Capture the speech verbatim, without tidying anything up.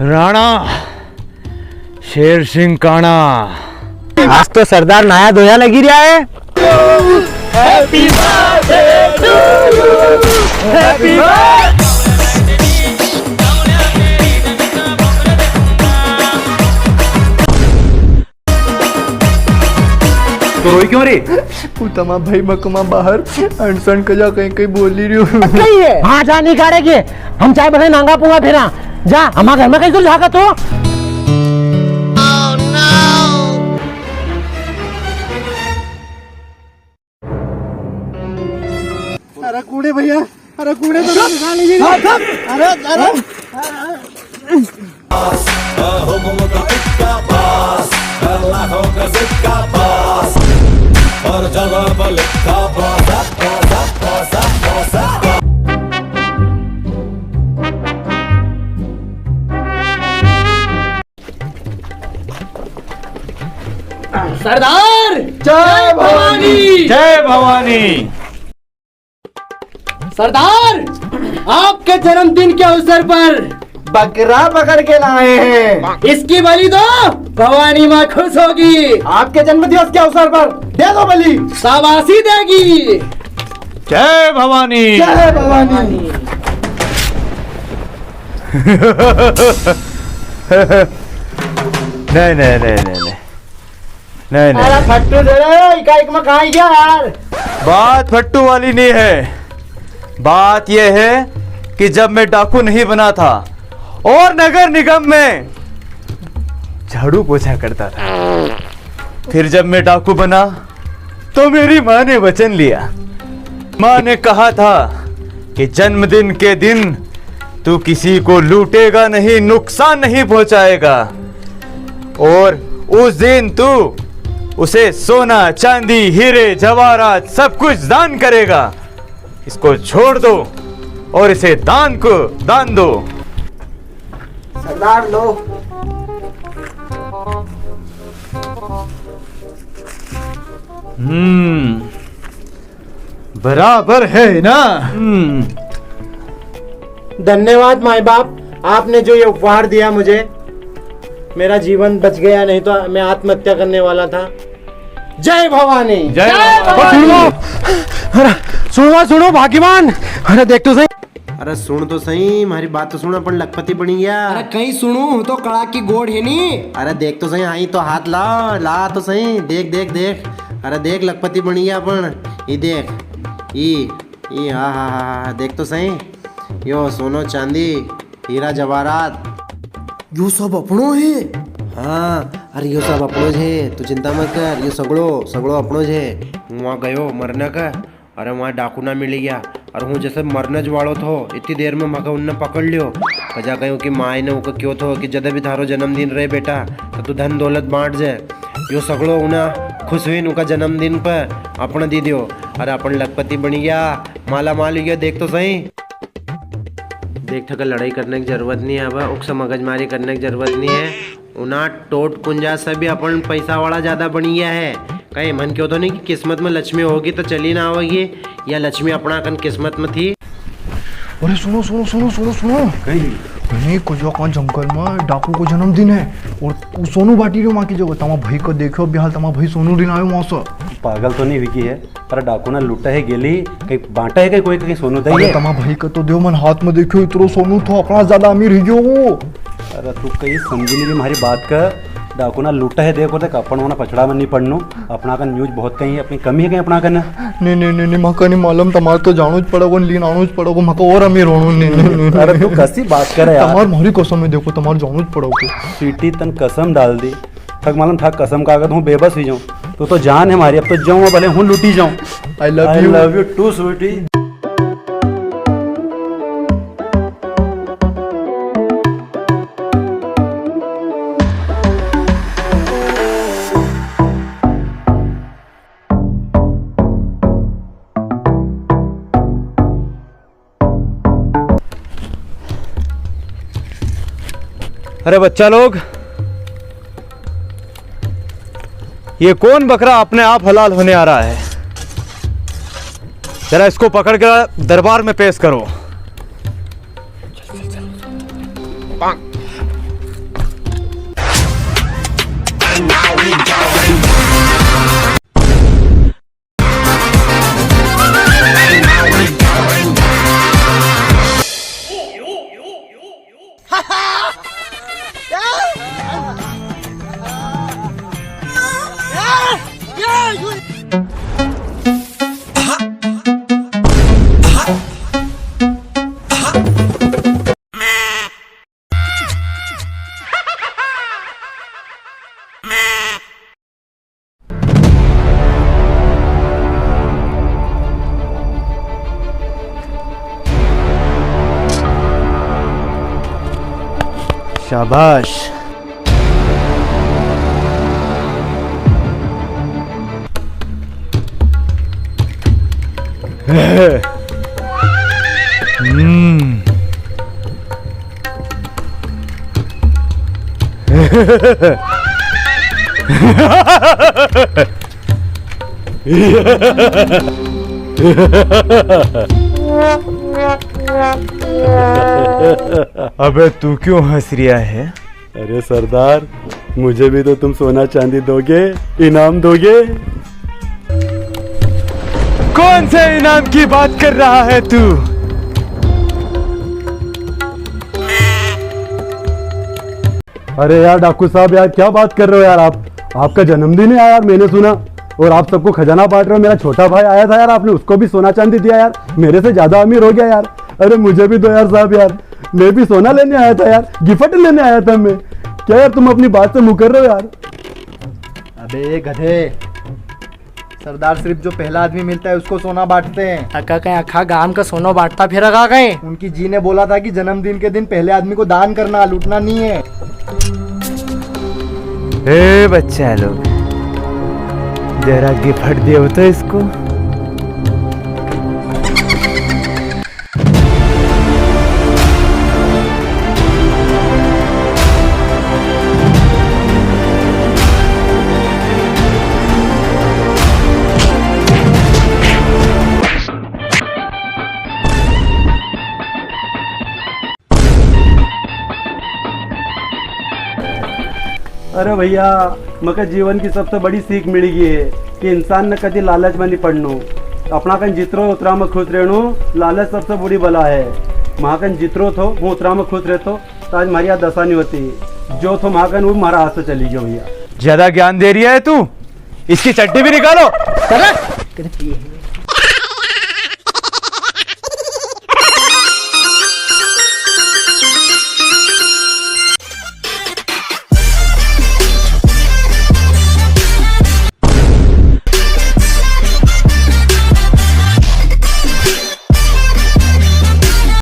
राणा शेर सिंह काणा। आज तो सरदार नहाया धोया लगी रिया है। तो रोई क्यों रे? वो तमा भाई मकमा बाहर अनसन कजा कई कई बोली रियो। सही है। हाँ, जा नी काड़ेगी। हम चाय बनाए नांगा पूंगा फिरा। जा, हमारे घर में कई दूर जागा तू? अरे कूड़े भैया, अरे कूड़े तो निकाल लीजिए। अरे, अरे। सरदार, जय भवानी। जय भवानी। सरदार, आपके जन्मदिन के अवसर पर बकरा पकड़ के लाए हैं। इसकी बलि दो, भवानी माँ खुश होगी। आपके जन्म दिवस के अवसर पर दे दो बलि। शाबाशी देगी। जय भवानी। जय भवानी। नहीं, नहीं, नहीं, नहीं, नहीं। नहीं, नहीं। अरे फट्टू दे रे, इका एक में कहाँ गया यार? बात फट्टू वाली नहीं है। बात यह है कि जब मैं डाकू नहीं बना था और नगर निगम में झाड़ू पोछा करता था, फिर जब मैं डाकू बना तो मेरी माँ ने वचन लिया। माँ ने कहा था कि जन्मदिन के दिन तू किसी को लूटेगा नहीं, नुकसान नहीं पहुंचाएगा। और उस दिन तू उसे सोना, चांदी, हीरे, जवाहरात सब कुछ दान करेगा। इसको छोड़ दो और इसे दान को दान दो। सरदार लो। हम्म, बराबर है ना? हम्म। धन्यवाद माई बाप, आपने जो ये उपहार दिया मुझे, मेरा जीवन बच गया, नहीं तो मैं आत्महत्या करने वाला था। जय भवानी। जय जय भवानी। भवानी। अरे सुनो, सुनो भाग्यवान, अरे देख तो सही। अरे सुन तो सही, म्हारी बात तो सुन, अपन लखपति बणी गया। अरे कई सुनू, हूँ तो कड़ा की गोड़ है नी। अरे देख तो सही, आई तो हाथ ला, ला तो सही, देख, देख, देख। अरे देख, लखपति बणी गया अपन। ई देख, ई, ई, हा, हा, हा, हा, देख तो सही। यो सोनो चांदी, हीरा जवाहरात। यो सब अपणो है? हाँ, अरे यो सब अपणो ज है, तू चिंता मत कर, यो सगळो, सगळो अपणो ज है। हूँ वां गयो मरने का, अरे वां डाकू ना मिली गया। अरे हूँ जसे मरने ज वालो थो, इतनी देर में मके उनने पकड़ लियो। कजा कयो कि माई ने उके क्यो थो कि जदे भी थारो जन्मदिन रहे बेटा, तो तू धन दौलत बांट जे। यो सगळो उना खुश हुई उनका जन्मदिन पे अपने दी दियो। अरे अपन लखपति बणी गया, माला माल हुई गया, देख तो सही। देख, थके लड़ाई करने की जरूरत नी है, अब उकसे मगजमारी करने की जरूरत नी है। उना टोट कुंजा से भी अपन पैसा वाला ज्यादा बणी गया है। कई मन क्यो तो नी कि किस्मत में लक्ष्मी होगी तो चली ना आवेगी, या लक्ष्मी अपना कन किस्मत में थी। अरे सुनो, सुनो, सुनो, सुनो, सुनो। कई? नी, कुछ का जंगल में डाकू को जन्मदिन है और उ सोनू बाटी रियो माँ की जगह। तमा भाई को देखो, बेहाल तमा भाई सोनू दिन आयो वहां से। पागल तो नी विकी है? अरे डाकू ना लूटा है गेली, कई बांटा है कई कोई, कई सोनू दे अरे है? तमा भाई का तो देव मन हाथ में देखो, इतरो सोनू थो, अपना ज्यादा अमीर ही गयो वो। अरे तू कई समझी नी री म्हारी बात का। डाकू ना लूटा है, देखो देख, अपन होना पछड़ा में नी पड़नो। अपना का न्यूज बहुत कई है, अपनी कमी है कई अपना का ना। नी, नी, नी, नी, मका नी मालूम, तमार तो जानो ज पड़ेगो, लीन आनो ज पड़ेगो, मका और अमीर होनो। नी, नी, नी, नी। अरे तू कसी बात करे यार? तमार म्हारी कसम है, देखो, तमार जानो ज पड़ेगो। सीटी तन कसम डाल दी। थक मालूम था कसम का अगर हूँ बेबस हुई जाऊँ। तू तो जान है म्हारी, अब तो जाऊँ भले हूँ लुटी जाऊँ। I love I you। Love you too sweetie। अरे बच्चा लोग, ये कौन बकरा अपने आप हलाल होने आ रहा है? जरा इसको पकड़ कर दरबार में पेश करो। शाबाश। हम्म। अबे तू क्यों हंस रिया है? अरे सरदार, मुझे भी तो तुम सोना चांदी दोगे, इनाम दोगे। कौन से इनाम की बात कर रहा है तू? अरे यार डाकू साहब, यार क्या बात कर रहे हो यार आप? आपका जन्मदिन है यार, मैंने सुना, और आप सबको खजाना बांट रहे हो। मेरा छोटा भाई आया था यार, आपने उसको भी सोना चांदी दिया यार, मेरे से ज्यादा अमीर हो गया यार। अरे मुझे भी दो यार साहब यार, मैं भी सोना लेने आया था यार, गिफ्ट लेने आया था मैं। क्या यार तुम अपनी बात से मुकर रहे हो यार? अबे गधे, सरदार सिर्फ जो पहला आदमी मिलता है उसको सोना बांटते हैं। अका कई अखा गांव का सोनो बांटता फिरा का कई? उनकी जी ने बोला था कि जन्मदिन के दिन पहले आदमी को दान करना, लूटना नहीं है। ए बच्चा लोग, जरा गिफ्ट दो तो इसको। अरे भैया, मके जीवन की सबसे बड़ी सीख मिली गई है कि इंसान ने कदी लालच में नहीं पड़नो। अपना कन जितरो उतरा में खुश रहनो, लालच सबसे बुरी बला है। म्हाकन जितरो थो, वो उतरा में खुश रहतो, तो आज म्हारी आ दशा नहीं होती। जो थो म्हाकन, वो म्हारा हाथ से चली गयो भैया। ज्यादा ज्ञान दे रिया है तू, इसकी चड्डी भी निकालो।